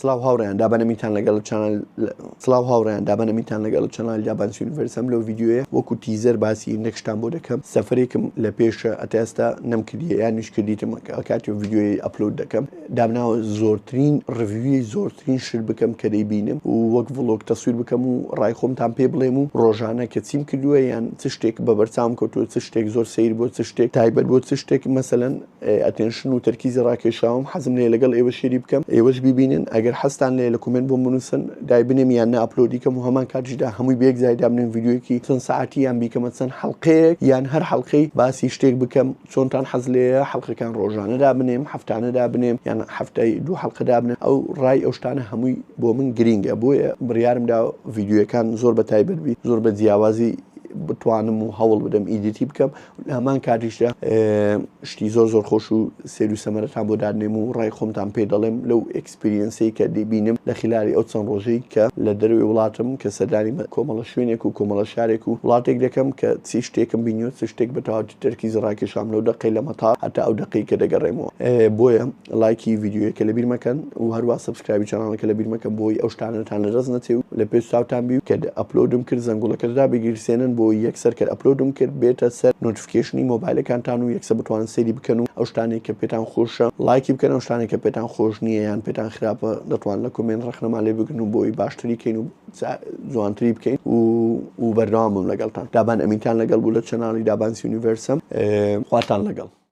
سڵاو هاوڕێیان دابان ئەمینتان لەگەڵ channel سڵاو هاوڕێیان دابان ئەمینتان لەگەڵ channel دابان universe م لەو ڤیدیۆیە وەکو teaser باسی نەکشتان بۆ دەکەم سەفرێکم لە پێشە ئەتا ئێستا نەمکردیە یانیش کردیتم کاتی ڤیدیۆی upload دەکەم دامناوە زۆرترین review ی زۆرترین شت بکەم کە دەیبینم و وەک vlog تەسویر بکەم و ڕای خۆمتان پێ بڵێم و ڕۆژانە کە چیم کردووە یان چ شتێک بە بەرچاوم کەوتووە چ شتێک زۆر سەیر بۆ چ شتێک تایبەت بۆ چ شتێک مەسەلەن attention و تەرکیزی ڕاکێشاوم حەزم لێیە لەگەڵ ئێوە share ی بکەم ئێوەش بیبینن ئەگەر حەزتان لێیە لە comment بۆم بنووسن دایبنێم یان نا upload ی کەم و هەمان کاتیشدا هەمووی بە یەک جای دابنێم ڤیدیۆیەکی چەند سەعاتی یان بیکەمە چەند حەڵقەیەک یان هەر حەڵقەی باسی شتێک بکەم چۆنتان حەز لێیە حەڵقەکان ڕۆژانە دابنێم هەفتانە دابنێم یان هەفتەی دوو حەڵقە دابنێم ئەو ڕای ئەو شتانە هەمووی بۆ من گرینگە بۆیە بڕیارم دا ڤیدیۆیەکان زۆر بە تایبەت بی زۆر بە جیاوازی بتوانم و هەوڵ بدەم edit ی بکەم لە هەمان کاتیشدا شتی زۆر زۆر خۆش و سێر و سەمەرەتان بۆ دادنێم و ڕای خۆمتان پێ دەڵێم لەو experience ەی کە دەیبینم لە خلالی ئەو چەند ڕۆژەی کە لە دەرەوەی وڵاتم کە سەردانی کۆمەڵە شوێنێک و کۆمەڵە شارێک و وڵاتێک دەکەم کە چی شتێکم بینیوە چ شتێک بە تەواوەتی تەرکیز ڕاکێشام لەو دەقەی لە مەتار هەتا ئەو دەقەی کە دەگەڕێمەوە بۆیە لایکی ڤیدیۆیەکە لەبیر مەکەن و هەروا subscribe ی channel ەکە لەبیر مەکەن بۆی ئەو شتانەتان لەدەست نەچێ و لە پێش چاوتان بی و کە upload م کرد زەنگوڵەکەش دابگیرسێنن بۆی یەکسەر کە upload م کرد بێتە سەر notification ی مۆبایلەکانتان و یەکسەر بتوانن سەیری بکەن و ئەو شتانەی کە پێتان خۆشە لایکی بکەن ئەو شتانەی کە پێتان خۆش نییە یان پێتان خراپە دەتوان لە comment ڕەخنەمان لێ بگرن و بۆی باشتری کەین و جوانتری بکەین و و بەردەوام بم لەگەڵتان دابان ئەمینتان لەگەڵ بوو لە channel ی دابانس universe م خواتان لەگەڵ.